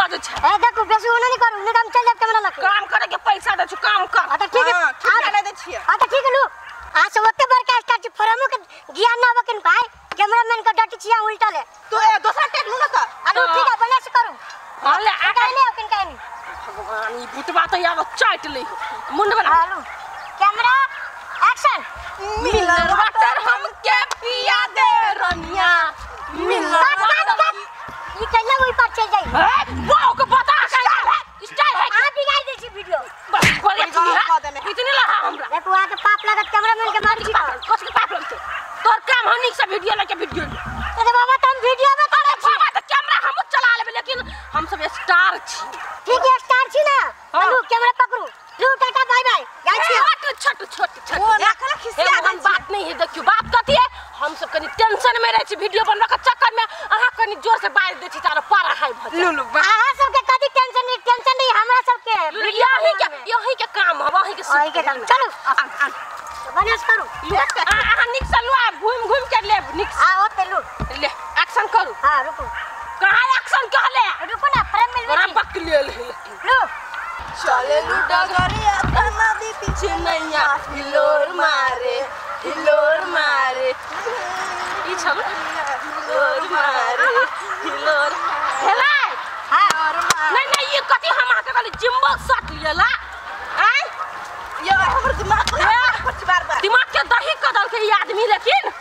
बाजै छै। ए देखू बेसी ओना नहीं करू, नहीं हम चल जाब कैमरा लके। काम करे के पैसा दै छी, काम कर। हां त ठीक है, ठीक है दै छियै। हां त ठीक है लू। आ से ओते बड़का स्टार छी, फरमो के ज्ञान ना बकिन भाई, कैमरामैन के डट छिया उल्टा ले। तू ए दोसरा टेक लू ना त। अरे ठीक है बढ़िया से करू। हां ले आ के ले किन कहनी। भगवान ई बुटवा त यार चाट ले। मुंड बना। हां लू। Camera action. मिलर वाटर हमके पिया दे रनिया। मिलर वाटर ई कैला ओई पर चल जाई। ए वाओ के बता स्टाइल है, स्टाइल है। आ बिगाड़ दे छी वीडियो। बस बोले इतने लहा हमरा। देखू आके पाप लागत कैमरामैन के मार छी। कस के पाप लगते तोर काम हम निक से वीडियो लेके वीडियो। अरे बाबा तुम वीडियो में अरे बाबा त कैमरा हम चला लेबे, लेकिन हम सब स्टार छी। ठीक है स्टार छी ना। चलू कैमरा पकड़ू। लू टाटा बाय बाय। जाय छी। छोट छोट छोट ओ ना खिसिया हम बात नहीं है। देखियो बात कथी है, हम सब कनी टेंशन में रहे छी वीडियो बनवा के चक्कर में। अहा कनी जोर से बाज दे छी तार पारा हाई भ लू लू। अहा सब के कथी टेंशन नहीं, टेंशन नहीं हमरा सब के। यही के काम है, वही के वही के काम। चलू बनेस करू। अहा निक से लू, घूम घूम के ले निक से। हां ओते लू ले एक्शन करू। हां रुकू। कहां एक्शन कहले? रुकू ना फ्रेम मिलबे। बड़ा बक लेल है। लू चले लू डगरिया नदी पीछे नैया हिलोर मारे, हिलोर मारे। ई छल हिलोर मारे, हिलोर हेलै। हां नहीं नहीं ये कथि हम अहाँ के कहली जिम्बल शॉट लियला। आय ये हमर दिमाग कुछ बार बार दिमाग के दही क दलके ई आदमी। लेकिन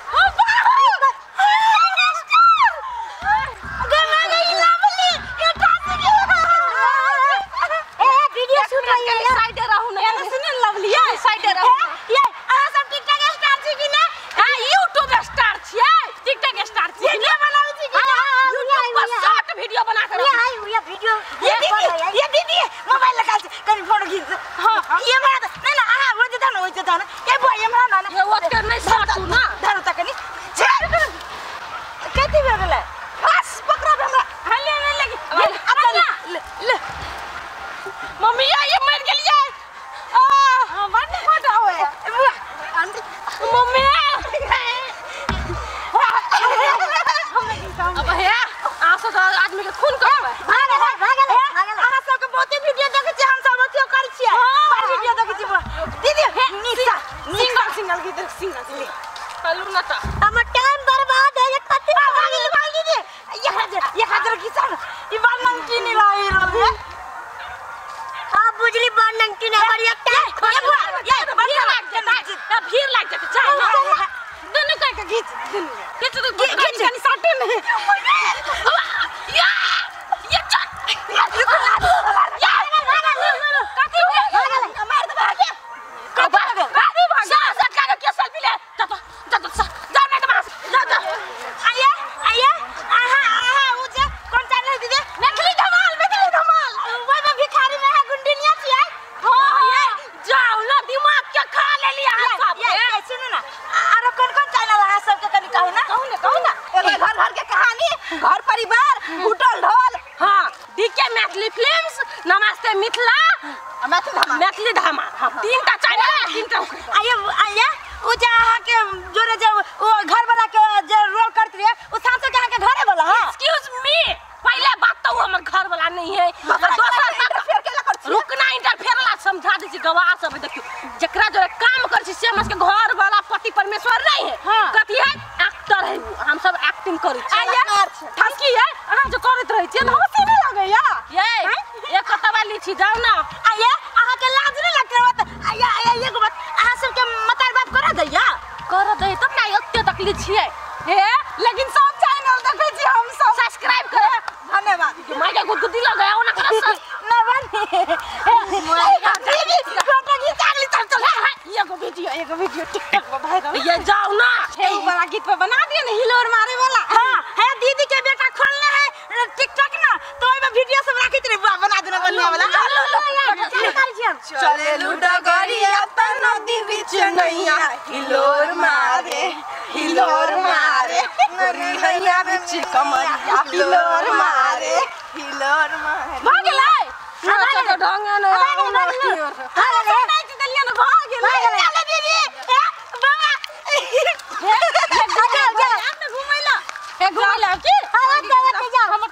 घुमै ला की? हां, ओते ओते जाओ। हमर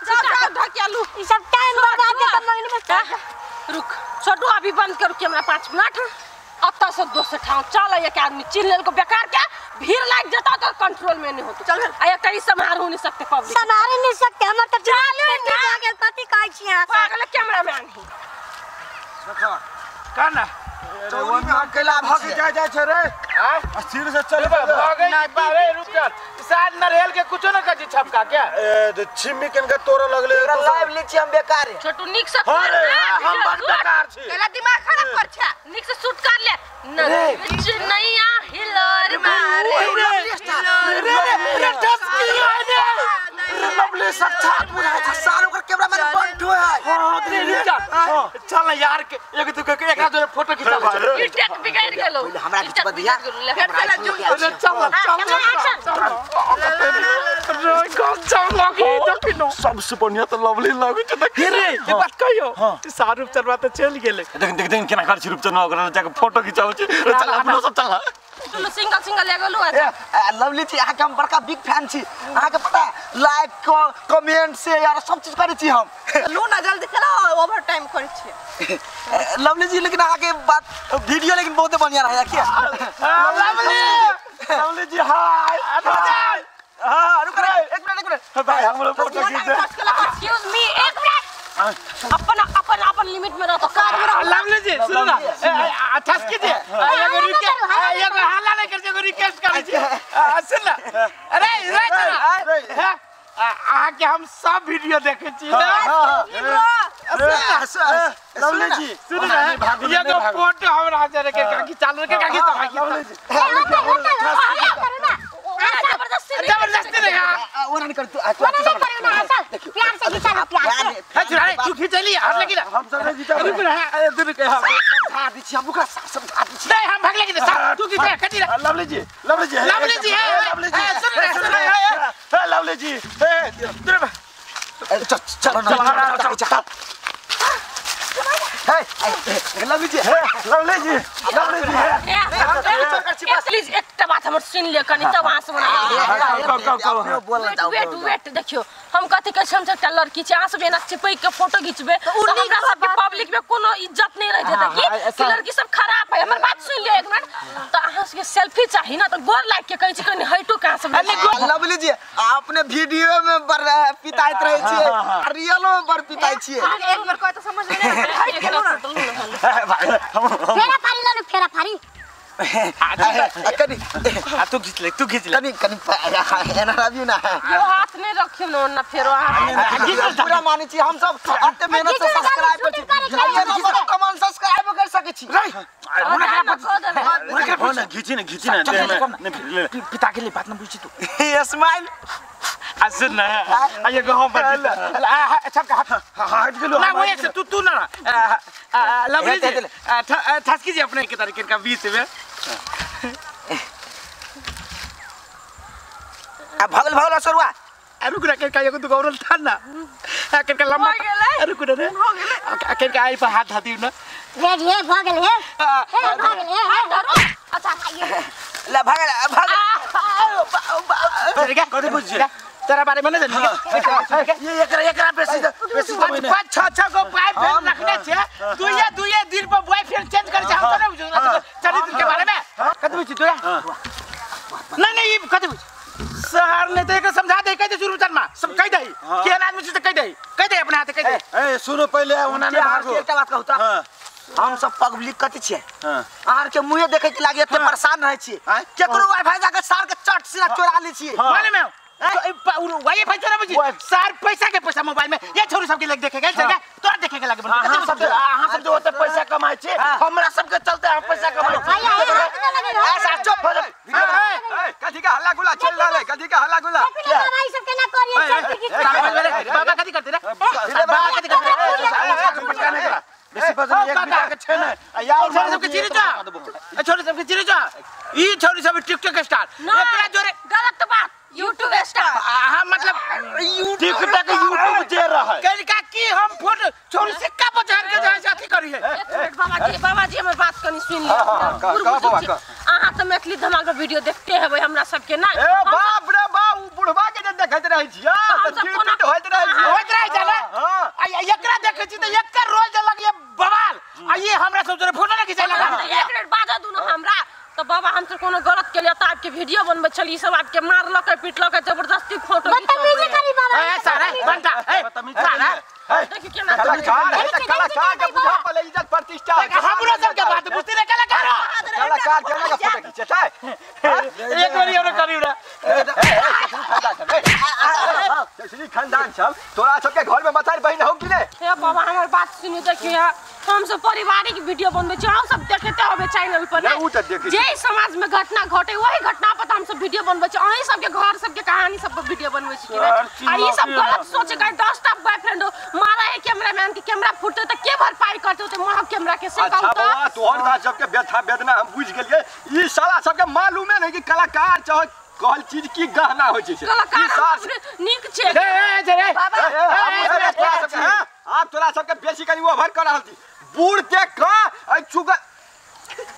ढकेलू। ई सब। टाइम बर्बाद के मंगनी में रुक छोटू अभी बंद करू कैमरा 5 मिनट अत्ता से दोसर ठाव चल एक आदमी चिन्ह लेल को बेकार के भीड़ लाग जता तो कंट्रोल में नहीं होतो। चल आ एकटा ई संभार हो नहीं सकते पब्लिक संभारे नहीं सकते हमर तो चालू भऽ गेल कथि कहै छी अहाँ पागल कैमरामैन ही देखो का ना चौरी में अकेला भाग जाय जाय छै रे आ सिर से चल भागे बारे रुक चल साल नरेल के कुछो न कजी छपका क्या ए छिम्मी केन के तोरा लगले तोरा लाइव लीची हम बेकार है छोटू निक से अरे हम बड़ बेकार छी केला दिमाग खराब कर छा निक से शूट कर ले नैया हिलोर मारे रे रे टच की रे रे लवली साक्षात बुझाय छै साल ओकर कैमरामैन बंटू है। हां रे चल ना यार के एक दू के एकरा जोरे फोटो खिंचा ई टेक बिगड़ गेलो हमरा खिंचब दिया फिर चला जुम अरे चल चल रे गजब लगी देखिनो सबसे बढ़िया तो लवली लगै छै हे रे एक बात कहियो शाहरुख चरवा त चल गेले देख देख देख केना कर छी रूपचन ओकरा जाके फोटो खिंचाबै छी चल अपनो सब चल चलो सिंगल सिंगल ले गेलो। लवली जी अहाँ के हम बड़का बिग फैन छी अहाँ के पता लाइक कमेंट शेयर सब चीज करै छी हम लू ना जल्दी चला ओवर टाइम करै छी लवली जी लेकिन अहाँ के बात वीडियो लेकिन बहुत बढ़िया रहा क्या लवली लवली जी हाय हां रुक रे एक मिनट भाई हमरो फोटो खींच दे। एक्सक्यूज मी एक मिनट अपन अपन अपन लिमिट में रहो तो कार में रहो। लवली जी सुनो ना ठस कीजिए एगो रिक्वेस्ट एगो हल्ला नहीं कर एगो रिक्वेस्ट करै छी सुन ना अरे रे चला अहाँ के हम सब वीडियो देखै छी लवली जी सुन ना एगो फोटो हमरा जरे के काकी चालू के काकी लवली जी जबरदस्ती नहीं वो नहीं कर तू नहीं करू ना सब प्यार से खिंचा लो प्यार से है चुरा तू खिंचली हाथ लगी ना हम सब नहीं खिंचा रुक ना दूर के हम समझा दी छी हम ओकरा समझा दी छी नहीं हम भाग लगी ना तू खिंचा खिंची ना लवली जी लवली जी लवली जी लवली जी सुन रे लवली जी ए दूर चल चल चल चल हे लवली जी लवली जी लवली जी प्लीज एकटा बात हमर सुन ले कनी तब अहाँ से वेट वेट देखियो हम कथि कहै छी हम एकटा लड़की छी अहाँ सब एना चिपैक के फोटो घिचबै तऽ हमरा सबके पब्लिक में कोनो इज्जत नहीं रह जेतै कि लड़की सब खराब है। हमर बात सुन ले एक मिनट तऽ अहाँ सबके सेल्फी चाही ना तऽ गोर लाग के कहै छी कनी हटो कहाँ सब। लवली जी अपने वीडियो में बड़ पिताइत रहै छियै रियलो में बड़ पिताइ छियै एक बार कहै तऽ समझ में नहीं हट गेलो ना फेरा फारी लो फेरा फारी कनी तू खींच ले तू खींच ले कनी कनी एना आबियो ना यो हाथ नहीं रखियो ना ना फेरो हाथ पूरा मानै छी हम सब एते मेहनत से सब्सक्राइब करै छी कमन सब्सक्राइब कर सकै छी रे ना खींची ना खींची ना पिता के लिए बात ना बुझी तू स्माइल सुन ना ये गो हम अच्छा हाथ हट गेलो ना वो एक से तू तू ना लवली जी ठस कीजिए अपने के तरीके का बीच में आ भगल भगल असरुआ रुक रे के एगो दुगौरल था ना के के लंबा रुक रे हो गेलै के के आई पर हाथ धदिउ ना रे रे भ गेल हे हे भ गेल हे धरो अच्छा ले भगल भगल कथि बुझ तेरा बारे में नहीं जानी ये एकरा एकरा बेसी बेसी 5 6 6 गो बॉयफ्रेंड रखने छे दुइया दुइया दिन पर बॉयफ्रेंड चेंज करे छे हम तो नहीं बुझू चरित्र के बारे में कथि बुझी तोरा नहीं नहीं ये कथि बुझ शहर ने तो एकरा समझा दे कह दे शुरू चल मा सब कह दे केहन आदमी छै त कह दे अपने हाथे कह दे ए सुनो पहिले ओना नै भागो एकटा बात कहू त हम सब पब्लिक कथि छियै आर के मुंहे देखै के लागे एते परेशान रहै छियै केकरो वाईफाई जाके सार के चट सीना चोरा लै छियै माने में वाईफाई चोरा बुझी सार पैसा के पैसा मोबाइल में ये छोरी सब के लग देखेगा चल तोरा देखे के लागे अहाँ सब अहाँ सब जो ओते पैसा कमाइ छी हमरा सब के चलते हम पैसा कमाइ छी ऐसा चुप हो जा कथी का हल्ला गुल्ला चल रहल है कथी का हल्ला गुल्ला भाई सब केना करिए सेल्फी खींच बाबा कथी करते रे बाबा कथी करते रे पटका नहीं करा बेसी वजन एक बीघा के छै ने आ यार छोरी सबके चिरे जा छोरी सबके चिरे जा ई छोरी सब टिकटॉक स्टार एकरा जोरे गलत बात यूट्यूब स्टार हां मतलब टिकटॉक यूट्यूब जे रहा है कलका की हम फोटो छोरी से का बचार के जाय साथी करी है एक मिनट बाबा जी बाबा जी हमर बात कनी सुन लियो अहाँ त मैथिली धमाल पर वीडियो देखते हेबै हमरा सबके ना ए बाप रे बाप उ बुढ़वा के जे देखैत रहै छियै त चिड़पिट होइत रहै छियै होइत रहै छै ना आ एकरा देखै छी त एकर रोल जे लगिए बवाल आ ये हमरा सब जोरे फोटो न खिचाय लगा। एक मिनट बाजा दू न हमरा त बाबा हम से कोनो गलत के लिए त आपके वीडियो बनबै छली, ई सब आपके मारलक पिटलक जबरदस्ती फोटो बदतमीजी करी बाबा। ए सारा बंटा ए सारा देखियो केना कलाकार है त कलाकार के बुझा पले इज्जत प्रतिष्ठा। हमरो सब के बात बुझती रे कलाकार कलाकार केना के फोटो खिचेतै? एक बारी और करी रे श्री खानदान सब तोरा सबके घर में मतार बहिन हो कि ने? हे बाबा हमर बात सुनी देखियो, हम सब पारिवारिक वीडियो बनबै छी, हम सब देखते होबे चैनल पर ने, जे समाज में घटना घटे वही घटना पर हम सब वीडियो बनबै छी, अहीं सबके घर सबके कहानी सब पर वीडियो बनबै छी। आ ई सब गलत सोचे के 10टा बॉयफ्रेंड मारा है कैमरामैन के कैमरा फुटते त के भरपाई करते त महक कैमरा के से कहू अच्छा त बाबा तोहर दा सबके व्यथा वेदना हम बुझ गेलिए। ई साला सबके मालूमे नहीं कि कलाकार चाहे कहल चीज की गहना होय छै। कलाकार नीक छै। ए ए बाबा आप तोरा सबके बेसी कनी ओवर कर रहल छी। बूढ़ देख क आ चुगल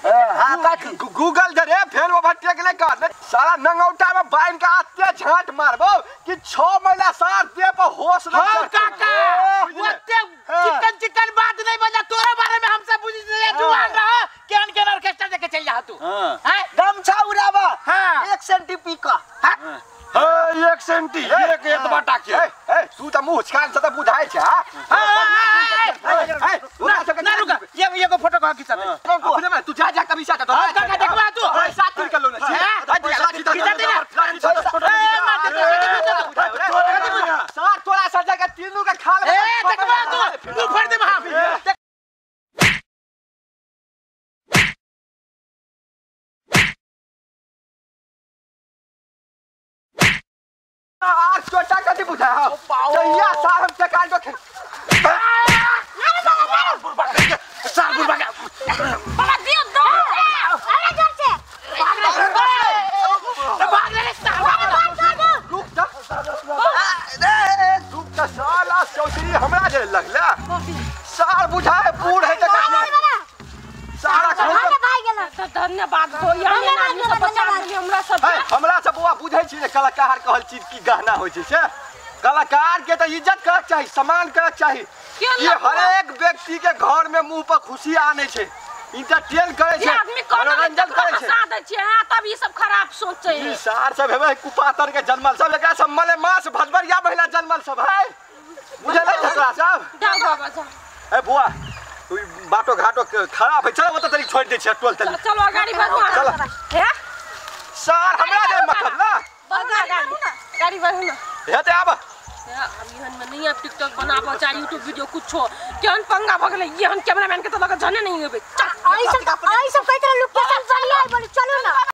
हां काकी गूगल दे रे फेर ओवरटेक नहीं कर साला नंगौटा में बांध के आते झांट मारबो कि 6 महीना सार दे पर होश नहीं। हां काका ओते चिकन चिकन बात नहीं बजा, तोरा बारे में हम सब बुझ जे जुआन रह केन केन ऑर्केस्ट्रा देके चल जा तू। हां गमछा उड़ाबा। हां 1 सेंटी पी का। हां 1 सेंटी एक एतबा टाके। ए तू त मुंह छान से त बुझाय छै। हां ना रुका ये एगो फोटो कह खिचा दे अपने में तू जा जा कभी सा हां काका देखबा तू पैसा तीर कर लो ना खिचा दे ना सार तोरा सजा के तीनू के खाल ए देखबा तू मुंह फाड़ दे हम। आज छोटा कथी बुझा हो जहिया सार हम टका दो सार बुढ़बा के बाबा दियो दो अरे जोर से भाग रे तो भाग रे सार रुक जा रुक जा साला चौधरी हमरा जे लगला सार बुझा है बूढ़ है त सारा भाग गेल। धन्यवाद हो यानी आदमी सब बचा देली हमरा सब। हमरा सब बौआ बुझै छी जे कलाकार कहल चीज की गहना होइ छै से कलाकार के त इज्जत करक चाही, सम्मान करक चाही। ये हरेक व्यक्ति के घर में मुंह पर खुशी आने छै, इंटरटेन करे छै, मनोरंजन करे छै। हंसा दै छै हां तब ई सब खराब सोच छै। ई सार सब हेबै कुपातर के जन्मल सब, एकरा सब मले मास भदबरिया महिला जन्मल सब है, बुझल है तोरा सब? जा बाबा जा। ए बुआ तू बाटो घाटो खराब है, चल ओत तनी छोड़ दे छै टोल तनी। चलो गाड़ी बढ़ू चल हे सार हमरा दे मतलब ना गाड़ी बढ़ू ना हे ते आब। अब इहन में नहीं अब टिकटॉक बनाबो चाहे यूट्यूब वीडियो कुछो केहन पंगा भ गेलै। एहन कैमरामैन के त लग जने नहीं हेबै। आई सब कहत रहे लोकेशन बढ़िया है, बोली चलो ना।